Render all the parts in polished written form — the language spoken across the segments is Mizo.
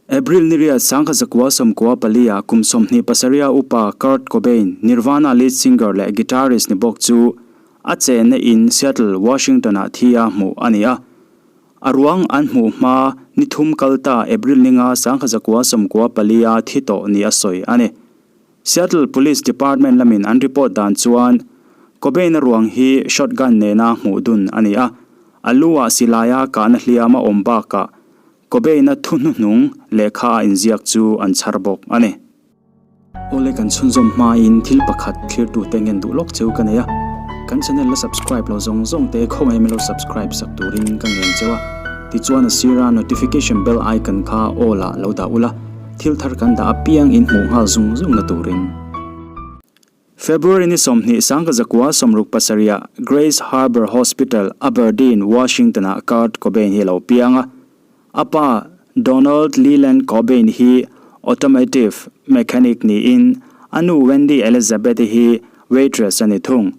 April ni riat 1994 ah kum 27 upa Kurt Cobain, Nirvana lead singer leh guitarist ni bawk chu a chenna in Seattle, Washington ah thi a hmuh a ni a. A ruang an hmuh hma ni thum kal ta April ni nga 1994 a thi tawh ni a sawi a ni. Seattle Police Department lamin an report dan chuan Cobain-a ruang hi shotgun nena hmuh dun a ni a, a lu ah silaia kahna hliam a awm bakah Cobain-a thu hnuhnung lehkha a inziak chu an chhar bawk a ni. Awle kan chhunzawm hmain thil pakhat thlirtute ngen duh lawk cheu ka nei a, kan channel la subscribe lo zawng zawng te khawngaih milo subscribe sak turin ka ngen cheu a, tichuan a sira notification bell icon kha all ah lo dah ula, thil thar kan dah apiang in hmuh nghal zung zung na turin. February ni 20 1967 ah Grace Harbor Hospital, Aberdeen, Washington ah Kurt Cobain hi a lo piang a. A pa Donald Leland Cobain hi automotive mechanic niin a nu Wendy Elizabeth-i hi waitress a ni thung.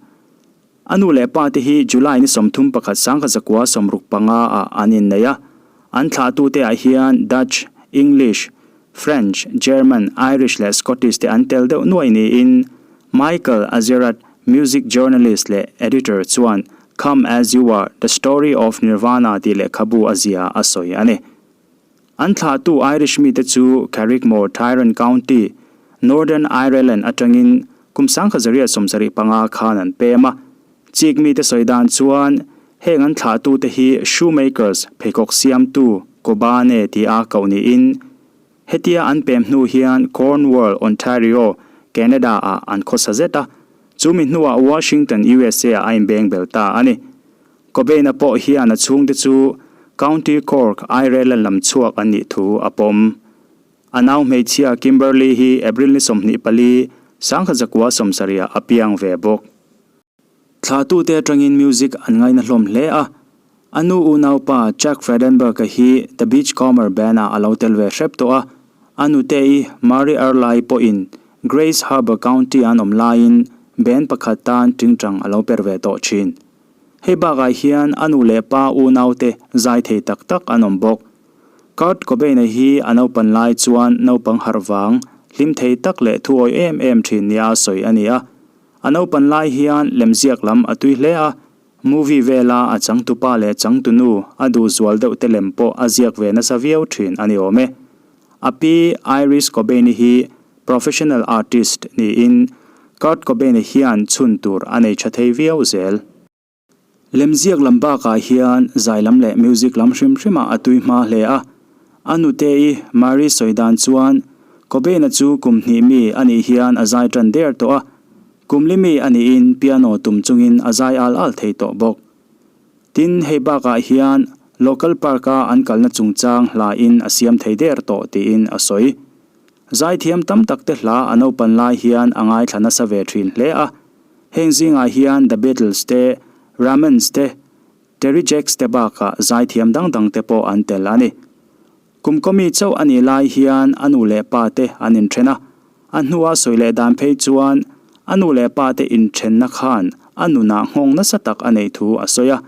A nu leh pa te hi July ni 31 1965 ah an innei a. An thlahtute ah hian Dutch, English, French, German, Irish leh Scottish te an tel deuh nuai niin Michael Azerrad, music journalist leh editor chuan Come As You Are, The Story of Nirvana tih lehkhabu a zia a sawi a ni. An thlahtu Irish mite chu Carrickmore, Tyrone County, Northern Ireland atangin kum 1975 khan an pem a. Chik mite sawi dan chuan heng an thlahtute hi shoemakers, pheikhawk siamtu, Kobane ti a koh niin hetia an pem hnu hian Cornwall, Ontario, Canada ah an khawsa zet a, chumi hnuah Washington, USA ah a inbeng bel ta a ni. Cobain-a pawh hian a chhungte chu County Cork, Ireland lam chhuak an nih thu a pawm. A nau hmeichhia Kimberly hi April ni 24, 1970 ah a piang ve bawk. Thlatute atangin music an ngaina hlawm hle a, a nu unaupa Chuck Fredenberg-a hi The Beachcomber Band-ah a lo tel ve hrep tawh a, a nute-i Mary Early pawhin Grays Harbor County an awm laiin band pakhat tan tingtang a lo per ve tawh thin. Hei bakah hian a nu leh pa unaute zai thei tak tak an awm bawk. Kurt Cobain-a hi a naupan lai chuan naupang harh vang, hlim thei tak leh thuawi em em thin nia sawi a ni a. A naupan lai hian lemziak lam a tui hle a, movie vela a changtupa leh changtunu a duhzual deuh te lem pawh a ziak ve nasa viau thin a ni awm e. A pi Iris Cobain-i hi professional artist niin Kurt Cobain-a hian chhun tur a nei tha thei viau zel. Lemziak lam bakah hian zai lam leh music lam hrim hrimah a tui hma hle a. A nute-i Marie sawi dan chuan Cobain-a chu kum hnih mi a nih hian a zai tan der tawh a, kum li mi a nihin piano tum chungin a zai al al thei tawh bawk. Tin, hei bakah hian local park-a an kalna chungchang hlain a siam thei der tawh tiin a sawi. Zaithiam tam tak te hla a naupan lai hian a ngaithla nasa ve thin hle a. Heng zingah hian The Beatles te, Ramones te, Terry Jacks te bakah zaithiam dang dang te pawh an tel a ni. Kum kawmi chauh a nih lai hian a nu leh pa te an inthen a, a hnua sawi leh dan phei chuan a nu leh pa te inthenna khan a nunah nghawng nasa tak a neih thu a sawi a.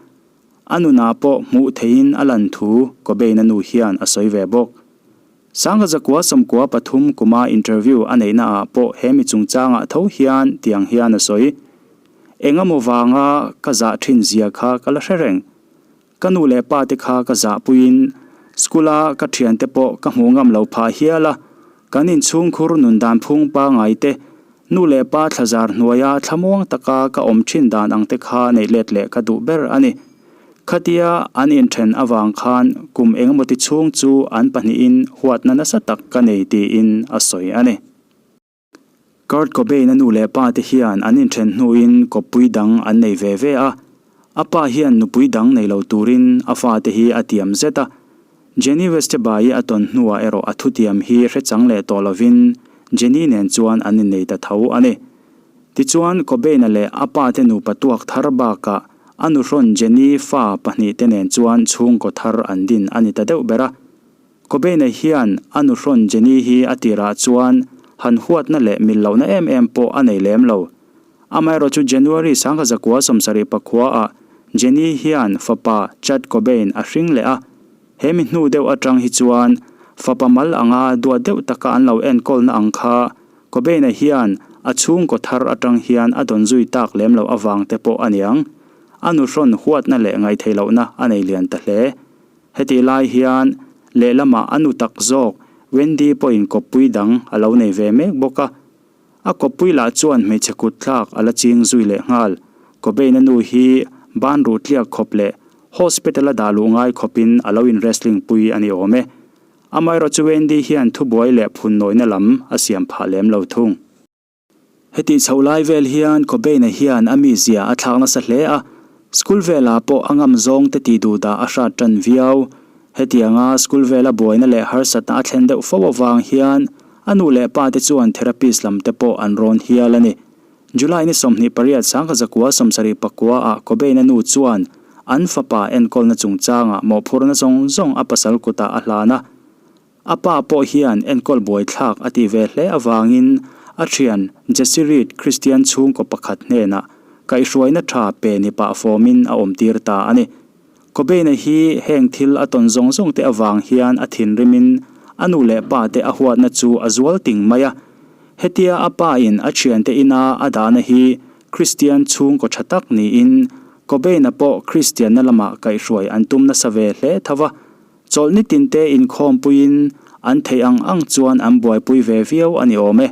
A nunah pawh hmuh theihin a lan thu Cobain-a nu hian a sawi ve bawk. 1993 kuma interview a neihna ah pawh he mi chungchangah tho hian tiang hian a sawi. Engemaw vanga ka zah thin zia kha ka la hre reng. Ka nu leh pa te kha ka zah puiin school a ka thiante pawh ka hmuh ngam lo phah hial a, kan inchhungkhur nun dan phung pangai te, nu leh pa thlazar hnuaia thlamuang taka ka awm thin dan ang te kha neih let leh ka duh ber a ni. Khatia an inthen avang khan kum engemawti chhung chu an pahnihin huatna nasa tak ka nei tiin a sawi a ni. Kurt Cobain-a nu leh pa te hian an inthen hnuin kawppui dang an nei ve ve a, a pa hian nupui dang nei lo turin a fate hi a tiam zet a. Jenny Westebai a tawn hnuah erawh a thutiam hi hrechang leh tawh lovin Jenny nen chuan an innei ta tho a ni. Tichuan, Cobain-a leh a pa te nupa tuak thar bakah a nuhrawn Jenny fa pahnihte nen chuan chhungkaw thar an din a ni ta deuh ber a. Cobain-a hian a nuhrawn Jenny hi a tirah chuan han huatna leh mil lohna em em pawh a nei lem lo. Amaherawhchu chu January 1974 ah Jenny hian fapa Chad Cobain a hring leh a. He mi hnu deuh atang hi chuan. Fapa mal anga duat deuh taka an lo enkawlna ang kha Cobain-a hian a chhungkaw thar atang hian a dawn zui tak lem loh avang te pawh a niang. A nuhrawn huatna leh ngaihtheih lohna a nei lian ta hle. Hetih lai hian lehlamah a nu tak zawk Wendy pawhin kawppui dang a lo nei ve mek bawk a. A kawppui lah chuan hmeichhe kut thlak a la ching zui leh nghal. Cobain-a nu hi ban ruh tliak khawp leh hospital-a dah luh ngai khawpin a lo in wrestling pui a ni awm e. Amaherawh chu Wendy hian thubuai leh phunnawihna lam a siam phah lem lo thung. Hetih chhoh lai vel hian Cobain-a hian a mizia a thlak nasa hle a, school velah pawh a ngam zawng te tih duh dah a hrat tan viau. Hetianga school vela buaina leh harsatna a thlen deuh fo avang hian a nu leh pa te chuan therapist lam te pawh an rawn hial a ni. July ni 28 1974 ah Cobain-a nu chuan an fapa enkawlna chungchangah mawhphurhna zawng zawng a pasal kutah a hlan a. A pa pawh hian enkawl buaithlak a tih ve hle avangin a thian Jesse Reed Kristian chhungkaw pakhat hnenah kaihhruaina tha pe ni pah fawmin a awmtir ta a ni. Cobain-a hi heng thil a tawn zawng zawng te avang hian a thinrimin a nu leh pa te a huatna chu a zual ting mai a. Hetia a pa in a thiante ina a dahna hi Kristian chhungkaw tha tak niin Cobain-a pawh Kristianna lamah kaihhruai an tum nasa ve hle tho va. Chawlh nitin te inkhawmpuiin an theih ang ang chuan an buaipui ve viau a ni awm e.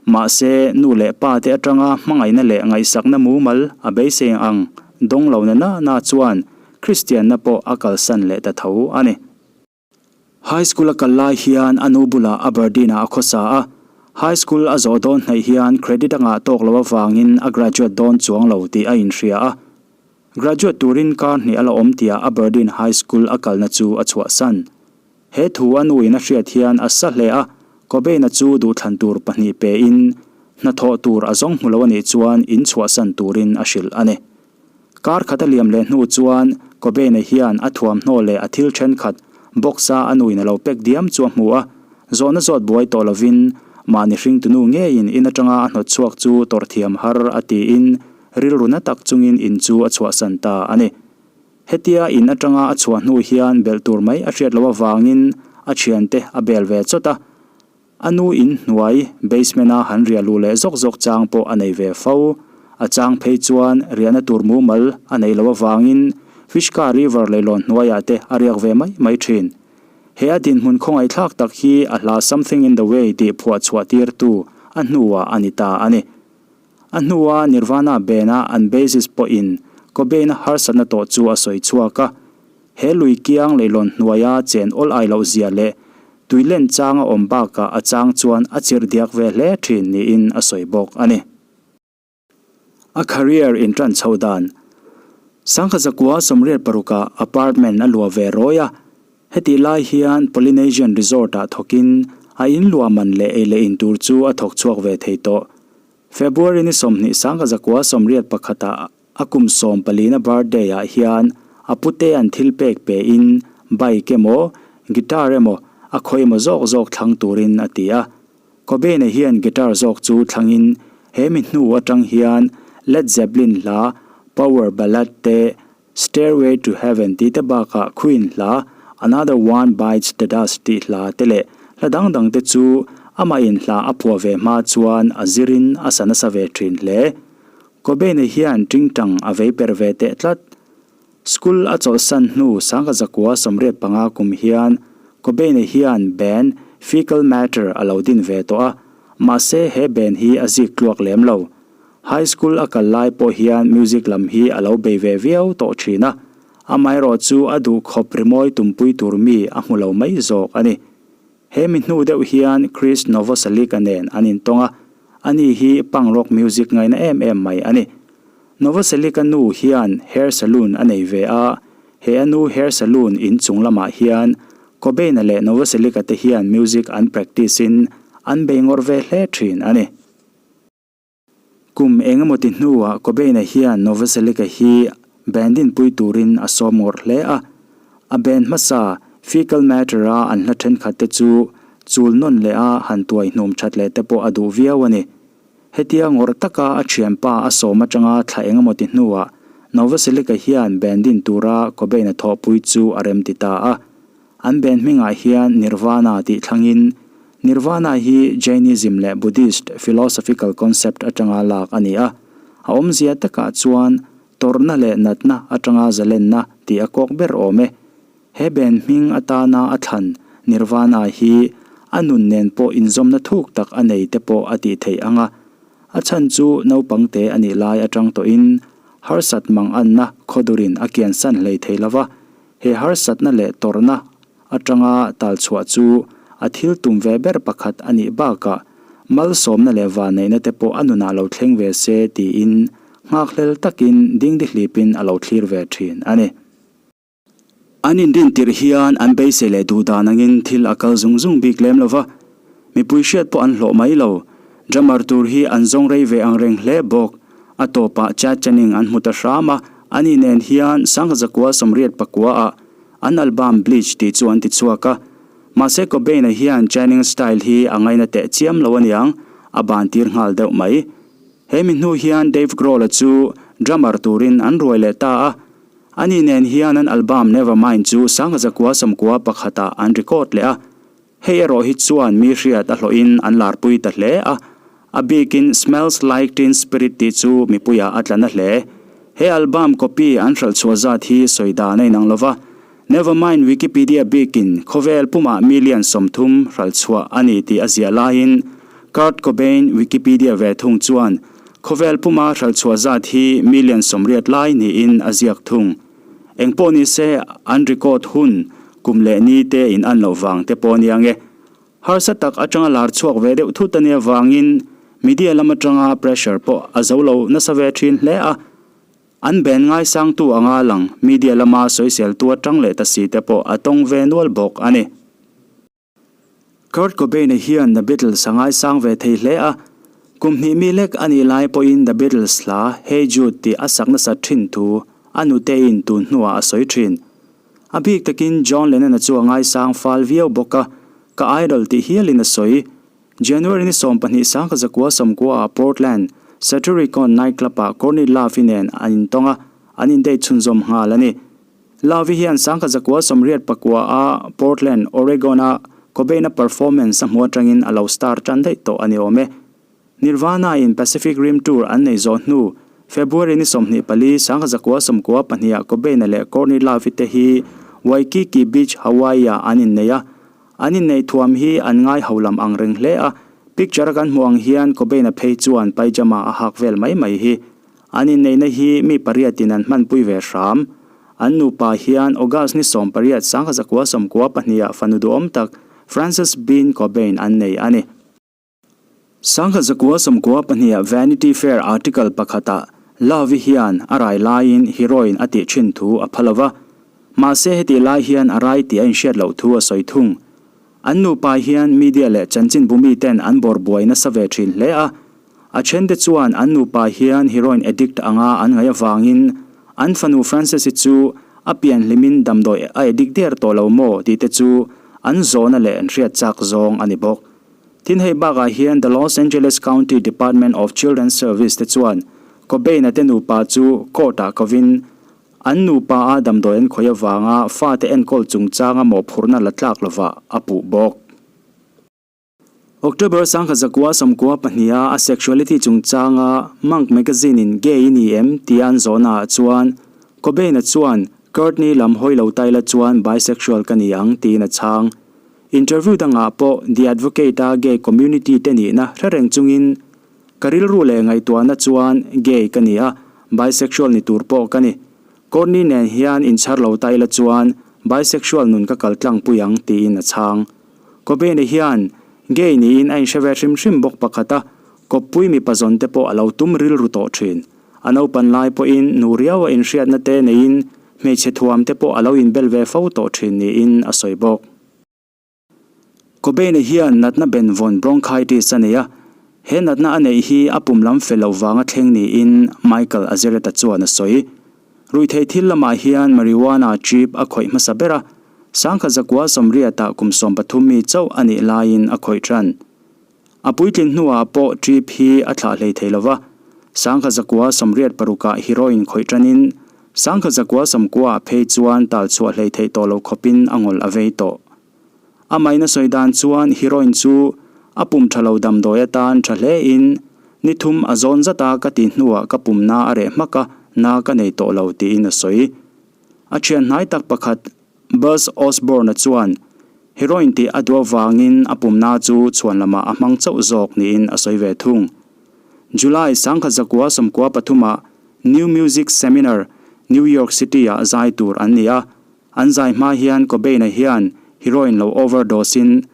Mahse, nu leh pa te atanga hmangaihna leh ngaihsakna mumal a beisei ang dawng lo na na na chuan Kristianna pawh a kalsan leh ta tho a ni. High School a kal lai hian a nu bulah Aberdeen-ah a khawsa a, High School a zawh dawn hnaih hian credit a ngah tawk loh avangin a graduate dawn chuang lo tih a inhria a. Graduate turin kar hnih a la awm tihah Aberdeen High School a kalna chu a chhuahsan. He thu a nuin a hriat hian a sa hle a, Cobain-a chu duhthlan tur pahnih pein hnathawh tur a zawng hmu lo a nih chuan in chhuahsan turin a hrilh a ni. Kar khat a liam leh hnu chuan Cobain-a hian a thuamhnaw leh a thil thenkhat box-a a nuin a lo pek diam chu a hmu a, zawhna zawt buai tawh lovin mahni hringtunu ngeiin in atanga a hnawt chhuak chu tawrh thiam har a tiin rilru na tak chungin in chu a chhuahsan ta a ni. Hetia in atanga a chhuah hnu hian belh tur mai a hriat loh avangin a thiante a bel ve chawt a. A nu in hnuai basement-a han riah luh leh zawk zawk chang pawh a nei ve fo. A chang phei chuan riahna tur mumal a neih loh avangin Fishka River leilawn hnuaiah te a riak ve mai mai thin. He a dinhmun khawngaihthlak tak hi a hla Something in the Way tih phuah chhuah tirtu a hnuah a ni ta a ni. A hnua Nirvana band-a an bassist pawhin Cobain-a harsatna tawh chu a sawi chhuak a. He lui kiang leilawn hnuaia chen awl ai loh zia leh tui len chang a awm bakah a chang chuan a chirh diak ve hle thin niin a sawi bawk a ni. A career intan chhoh dan Sangha zakua 86-ah apartment a luah ve rawi a. Hetih lai hian Polynesian Resort-ah thawkin a in luah man leh ei leh in tur chu a thawk chhuak ve thei tawh. February ni 20 1981-ah a kum 14-na birthday-ah hian a pute an thil pek pein bike emaw, guitar emaw a khawi emaw zawk zawk thlang turin a ti a. Cobain-a hian guitar zawk chu thlangin he mi hnu atang hian Led Zeppelin hla Power Ballad te Stairway to Heaven tih te bakah Queen hla Another One Bites the Dust tih hla te leh hla dang dang te chu amahin hla a phuah ve hma chuan a zirin a sa nasa ve thin hle. Cobain-a hian tingtang a vei per ve teh tlat. School a chawlhsan hnu 1985 kum hian Cobain-a hian band Fecal Matter a lo din ve tawh a, mahse he band hi a zik tluak lem lo. High school a kal lai pawh hian music lam hi a lo bei ve viau tawh thin a, amaherawh chu a duh khawp rimawi tumpui tur mi a hmu lo mai zawk a ni. He mi hnu deuh hian Chris Novoselic-a nen an intawng a, ani hi punk rock music ngaina em em mai a ni. Novoselic-a nu hian hair salon a nei ve a, he a nu hair salon inchung lamah hian Cobain-a leh Novoselic-a te hian music an practice-in an bei ngawrh ve hle thin a ni. Kum eng emaw ti hnuah Cobain-a hian Novoselic-a hi band inpui turin a sawm ngawrh hle a. A band hmasa Fecal Matter-a an hla thenkhat te chu chul nawn leh a han tuai hnum that leh te pawh a duh viau a ni. Hetia ngawrh taka a thianpa a sawm atanga thla eng emaw ti hnuah Novoselic-a hian band in tura Cobain-a thawhpui chu a remti ta a. An band hmingah hian Nirvana tih thlangin, Nirvana hi Jainism leh Buddhist philosophical concept atanga lak a ni a. A awmzia takah chuan tawrhna leh natna atanga zalenna tih a kawk ber awm e. He band hming atana a thlan Nirvana hi a nun nen pawh inzawmna thuk tak a nei te pawh a tih theih ang a. A chhan chu naupang te a nih lai atang tawhin harsat mang anna khawdurin a kiansan hlei thei lo va, he harsatna leh tawrhna atanga talchhuah chu a thil tum ve ber pakhat a nih bakah malsawmna leh vanneihna te pawh a nunah lo thleng ve se tiin nghakhlel takin dingdihlipin a lo thlir ve thin a ni. An inrin tirh hian an beisei leh duh dan angin thil a kal zung zung bik lem lo va, mipui hriat pawh an hlawh mai lo. Drummer tur hi an zawng rei ve ang reng hle bawk. A tawpah Chad Channing an hmu ta hram a, ani nen hian Sangzakua 84 ah an album Bleach tih chu an ti chhuak a. Mahse Cobain-a hian Channing style hi a ngaina teh chiam lo aniang, a ban tir nghal deuh mai. He mi hnu hian Dave Grohl-a chu drummer turin an ruai leh ta a. Ani nen hian an album Nevermind chu 1991 ah an record leh a, hei erawh hi chuan mi hriat a hlawhin an larpui ta hle a, a bikin Smells Like Teen Spirit tih chu mipuiah a tla na hle. He album copy an hralh chhuah zat hi sawi dan a inang lo va, Nevermind Wikipedia bikin khawvel pumah million 30 hralh chhuah a ni tih a ziah laiin Kurt Cobain Wikipedia ve thung chuan Khawvel puma hralhchhuah zat hi million 80 lai niin a ziak thung. Eng pawh ni se, an record hun kum leh ni te in an loh vang te pawh ania nge. Harsa tak atanga lar chhuak ve deuh thut ania vangin media lam atanga pressure pawh a zo lo nasa ve thin hle a. An band ngaisangtu anga lang media lama sawiseltu atang leh ta si te pawh a tawng ve nual bawk a ni. Kurt Cobain-a hian The Beatles a ngaisang ve thei hle a, kum hnih mi lek a nih lai pawhin The Beatles hla Hey Jude tih a sak nasat thin thu a nutein tun hnuah a sawi thin. A bik takin John Lennon-a chu a ngaisang fal viau bawk a, ka idol tih hialin a sawi. January ni 12 1990 ah Portland, Satyricon nightclub-ah Courtney Love-i nen an intawng a, an indate chhunzawm nghal a ni. Love-i hian 1989 a Portland, Oregon-a Cobain-a performance a hmuh atangin a lo star tan daih tawh a ni awm e. Nirvana-in Pacific Rim Tour an nei zawh hnu, February ni 24, 1992 ah Cobain-a leh Courtney Love-i te hi Waikiki Beach, Hawaii-ah an innei a. An inneih thuam hi an ngai ho lam ang reng hle a, picture-a kan hmuh ang hian Cobain-a phei chuan pyjama a hak vel mai mai hi. An inneihna hi mi pariatin an hmanpui ve hram. An nupa hian August ni 18, 1992 ah fanu duhawm tak Frances Bean Cobain an nei a ni. 1992 ah Vanity Fair article pakhatah Love-i hian a rai laiin heroin a tih thin thu a pha lo va. Mahse hetih lai hian a rai tih a inhriat loh thu a sawi thung. An nupa hian media leh chanchinbu miten an bawr buai nasa ve thin hle a. A thente chuan an nupa hian heroin addict anga an ngaih avangin an fanu Frances-i chu a pian hlimin damdawi a addict der tawh lo maw tih te chu an zawhna leh an hriat chak zawng a ni bawk. Tin hei bakah hian The Los Angeles County Department of Children's Service te chuan Cobain-a te nupa chu court-ah kovin An nupa a damdawi an khawih avanga fate enkawl chungchanga mawhphurhna la tlak lovah a puh bawk. October 1992 a a sexuality chungchanga Monk magazine-in gay i ni em tia an zawhnaah chuan Cobain-a chuan Courtney lam hawi lo taila chuan bisexual ka ni ang tiin a chhang. Interview dangah pawh The Advocate-a gay community te nihna hre reng chungin Ka rilru leh ngaihtuahna chuan gay ka ni a, bisexual ni tur pawh ka ni. Courtney nen hian inchhar lo ta ila chuan bisexual nun ka kal tlang pui ang tiin a chhang. Cobain-a hian gay niin a inhre ve hrim hrim bawk pakhat a, kawppui mipa zawn te pawh a lo tum rilru tawh thin. A naupan lai pawhin nu riau a inhriatna te neiin hmeichhe thuam te pawh a lo inbel ve fo tawh thin niin a sawi bawk. Cobain-a hian natna benvawn bronchitis a nei a, he natna a neih hi a pum lam fel loh vanga thleng niin Michael Azereta chuan a sawi. Ruihtheih thil lamah hian marijuana chip a khawih hmasa ber a, 1980 kum 13 mi chauh a nih laiin a khawih tan. A puitlin hnuah pawh chip hi a thlah hlei thei lo va, 1986 ah heroin khawih tanin. Sangkhat zakua sawmkua ah phei chuan tal chhuah hlei theih tawh lo khawpin a ngawl a vei tawh. A maina sawi dan chuan heroin chu a pum tha lo damdawi atan tha hle in ni thum a zawn zat a ka tih hnuah ka pum na a reh hmak a, na ka nei tawh lo tiin a sawi. A thian hnai tak pakhat Buzz Osborne-a chuan heroin tih a duh avangin a pumna chu chhuan lamah a hmang chauh zawk niin a sawi ve thung. July 1993 ah New Music Seminar, New York City-ah zai tur an ni a, an zai hma hian Cobain-a hian heroin lo overdose-in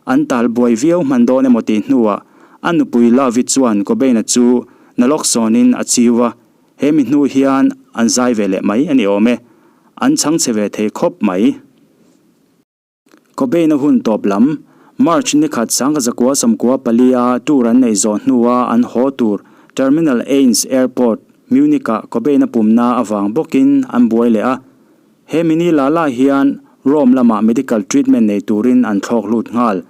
an tal buai viau hman dawn emaw tih hnuah a nupui Love-i chuan Cobain-a chu naloxone-in a chiu a, he mi hnu hian an zai ve leh mai a ni awm e, an chhangchhe ve thei khawp mai. Cobain-a hun tawp lam, March ni khat 1994 a tour an neih zawh hnua an haw tur Terminal Eins Airport, Munich-ah Cobain-a pumna avang bawkin an buai leh a. He mini la la hian Rome lamah medical treatment nei turin an thlawk lut nghal.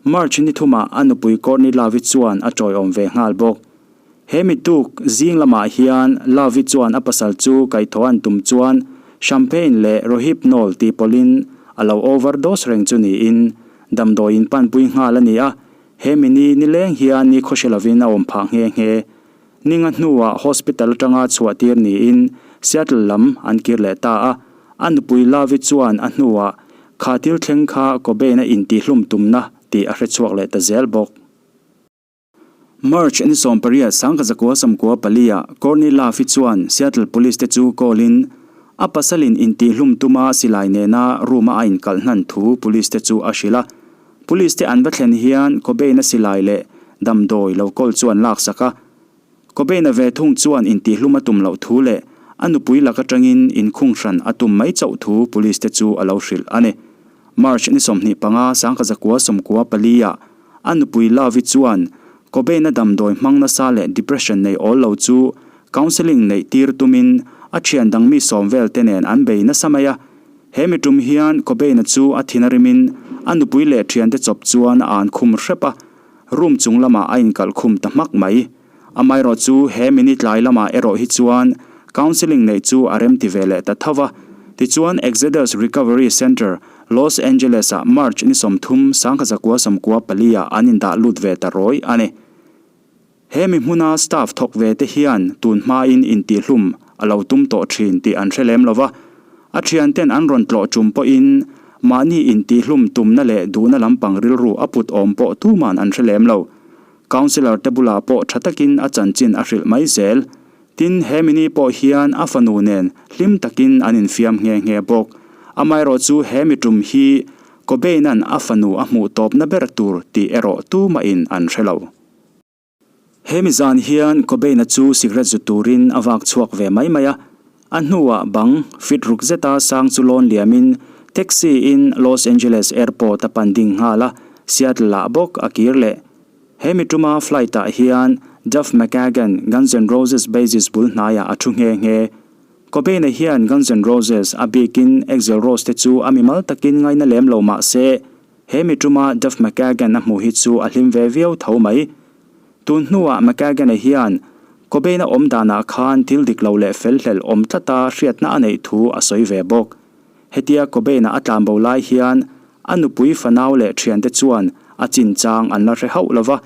March ni thumah a nupui Courtney Love-i chuan a tawiawm ve nghal bawk. He mi tuk zing lamah hian Love-i chuan a pasal chu kaihthawh an tum chuan Champagne leh Rohypnol tih pawlhin a lo overdose reng chu niin damdawiin panpui nghal a ni a, he mi ni nileng hian ni khawhre lovin a awm phah nghe nghe. Ninga hnuah hospital atanga chhuah tir niin Seattle lam an kir leh ta a, a nupui Love-i chuan a hnuah kha thil thleng kha Cobain-a intihlum tumna tih a hrechhuak leh ta zel bawk. March ni 18 1994 ah Courtney Love-i chuan Seattle Police te chu call in a pasalin intihlum tuma silai nena room a a inkalh hnan thu Police te chu a hrilh a. Police te an va thlen hian Cobain-a silai leh damdawi lo call chu an laksak a. Cobain-a ve thung chuan intihlum a tum loh thu leh a nupui lak atangin inkhung hran a tum mai chauh thu Police te chu a lo hrilh a ni. March ni 25 1994 ah A nupui Love-i chuan Cobain-a damdawi hmang nasa leh depression nei awl lo chu counselling neih tir tumin a thian dang mi sawm vel te nen an bei nasa mai a. He mi tum hian Cobain-a chu a thin a rimin a nupui leh thiante chawp chuan a an khum hrep a, room chung lamah a inkalh khum ta hmak mai. Amaherawh chu he minute lai lamah erawh hi chuan counselling neih chu a remti ve leh ta tho va. Tichuan Exodus Recovery Center, Los Angeles-ah March ni 30, 1994 ah an indah lut ve ta rawih a ni. He mi hmuna staff thawk ve te hian tun hmain intihlum a lo tum tawh thin tih an hre lem lo va. A thianten an rawn tlawh tum pawhin mahni intihlum tumna leh duhna lampang rilru a put awm pawh tuman an hre lem lo. Councillor te bulah pawh tha takin a chanchin a hrilh mai zel. Tin, he mini pawh hian a fanu nen hlim takin an infiam nghe nghe bawk. Amaherawh chu he mi tum hi Cobain-a'n a fanu a hmuh tawpna ber tur tih erawh tumahin an hre lo. He mi zan hian Cobain-a chu cigarette zu turin a vak chhuak ve mai mai a. A hnuah bang fit ruk zeta sang chu lawn liamin taxi-in Los Angeles Airport a pan ding nghal a, Seattle-ah bawk a kir leh. He mi tuma flight ah hian Duff McKagan, Guns N' Roses bassist bul hnaiah a thu nghe nghe. Cobain-a hian Guns N' Roses, a bikin Axl Rose te chu a mimal takin ngaina lem lo mah se, he mi tuma Duff McKagan a hmuh hi chu a hlim ve viau tho mai. Tun hnuah McKagan-a hian Cobain-a awm danah khan thil dik lo leh fel hlel awm tlata hriatna a neih thu a sawi ve bawk. Hetia Cobain-a a tlanbo lai hian a nupui fanau leh thiante chuan a chinchang an la hre hauh lo va.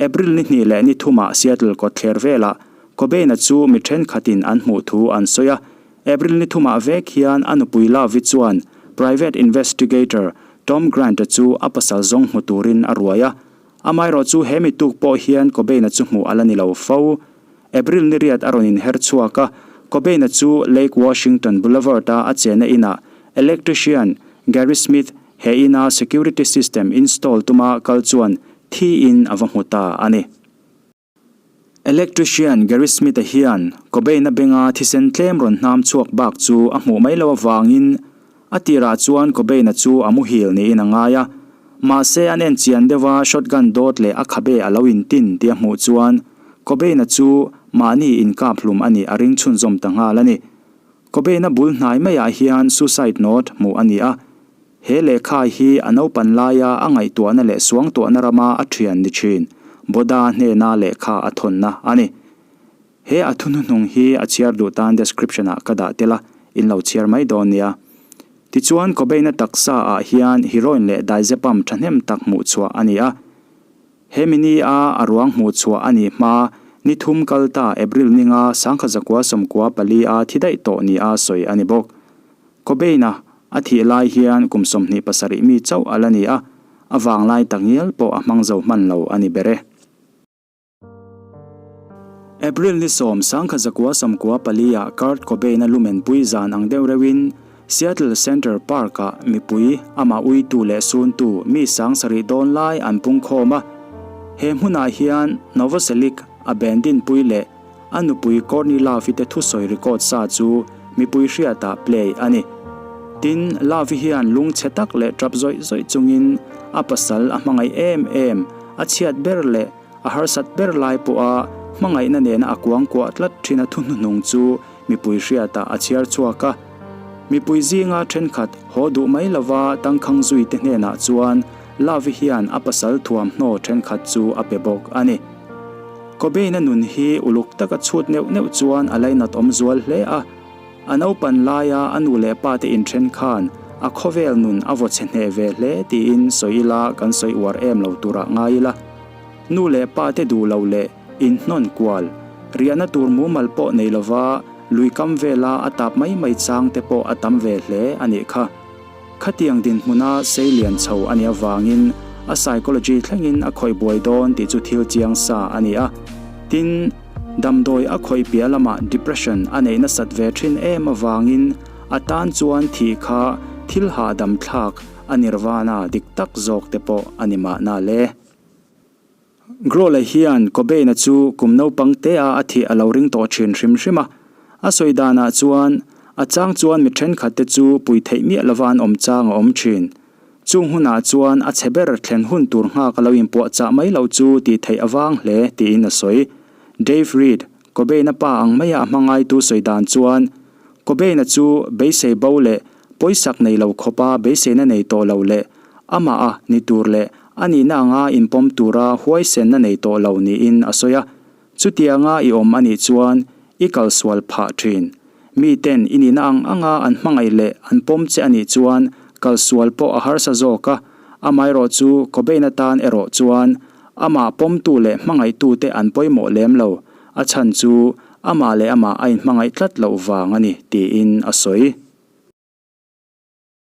April ni hnih leh ni thumah Seattle kawtthler velah Cobain-a chu mi thenkhatin an hmuh thu an sawi a. April ni thumah vek hian a nupui Love-i chuan private investigator Tom Grant-a chu a pasal zawng hmu turin a ruai a. Amaherawh chu he mi tuk pawh hian Cobain-a chu hmuh a la ni lo fo. April ni riat a rawn inher chhuak a, Cobain-a chu Lake Washington Boulevard-a a chenna inah electrician Gary Smith he ina security system install tuma kal chuan thiin a va hmu ta a ni. Electrician Gary Smith-a hian Cobain-a benga thisen tlem rawn hnam chhuak bak chu a hmuh mai lo avangin A tirah chuan Cobain-a chu a muhil niin a ngai a, mahse an en chian deuh a shotgun dawt leh a khabe a lo intin tih a hmuh chuan Cobain-a chu mahni inkap hlum a nih a ring chhunzawm ta nghal a ni. Cobain-a bul hnai maiah hian suicide note hmuh a ni a, he lehkha hi a naupan laia a ngaihtuahna leh suangtuahna rama a thian ni thin Boda hnena lehkha a thawnna a ni. He a thuhnuhnung hi a chhiar duh tan description ah ka dah tel a, in lo chhiar mai dawn nia. Tichuan Cobain-a taksa ah hian heroin leh diazepam thahnem tak hmuh chhuah a ni a. He mini a a ruang hmuh chhuah a nih hma ni thum kal ta April ninga Sangkha zakua 94 a thi daih tawh ni a sawi a ni bawk. Cobain-a a thih lai hian kum 27 mi chauh a la ni a, a vanglai takngial pawh a hmang zo hman lo a ni ber e. April ni 10, 1994 ah Kurt Cobain-a lumen pui zan ang deuh reuhin Seattle Center Park-ah mipui amah uitu leh suntu mi 7000 dawn lai an pung khawm a. He hmunah hian Novoselic a band dinpui leh a nupui Courtney Love-i te thusawi record sa chu mipui hriatah play a ni. Tin, Love-i hian lungchhe tak leh tap zawih zawih chungin a pasal a hmangaih em em, a chhiat ber leh a harsat ber lai pawha hmangaihna nena a kuang kuah tlat thin a thuhnuhnung chu mipui hriatah a chhiar chhuak a. Mipui zinga thenkhat haw duh mai lova tangkhang zui te hnenah chuan Love-i hian a pasal thuamhnaw thenkhat chu a pe bawk a ni. Cobain-a nun hi uluk taka chhut neuh neuh chuan a lainat awm zual hle a. A naupan laia a nu leh pa te inthen khan a khawvel nun a vaw chhe hneh ve hle tiin sawi ila kan sawi uar em lo turah ngai ila. Nu leh pa te duh lo leh inhnawn kual, riahna tur mumal pawh nei lova lui kam vela a tap mai mai chang te pawh a tam ve hle a nih kha. Khatiang dinhmuna sei lian chho a nih avangin a psychology thlengin a khawih buai dawn tih chu thil chiang sa a ni a. Tin, damdawi a khawih piah lamah depression a neih nasat ve thin em avangin a tan chuan thih kha thil hahdam thlak a nirvana dik tak zawk te pawh a ni mahna le. Grohl-a hian Cobain-a chu kum naupang te-a a thih a lo ring tawh thin hrim hrim a. A sawi danah chuan, a chang chuan mi thenkhat te chu pui theih miah lova an awm chang a awm thin. Chung hunah chuan a chhe ber thlen hun tur nghak a lo inpuahchah mai loh chu tih theih a vang hle tiin a sawi. Dave Reed, Cobain-a pa ang maia a hmangaitu sawi dan chuan, Cobain-a chu beisei bo leh pawisak nei lo khawpa beiseina nei tawh lo leh amah a ni tur leh a nihna anga inpawm tura huaisenna nei tawh lo niin a sawi a. Chutianga i awm a nih chuan i kalsual phah thin. Miten i nihna ang anga an hmangaih leh an pawm che a nih chuan kalsual pawh a harsa zawk a, amaherawh chu Cobain atan erawh chuan amah pawmtu leh hmangaihtute an pawimawh lem lo, a chhan chu amah leh amah a inhmangaih tlat loh vang a ni, tiin a sawi.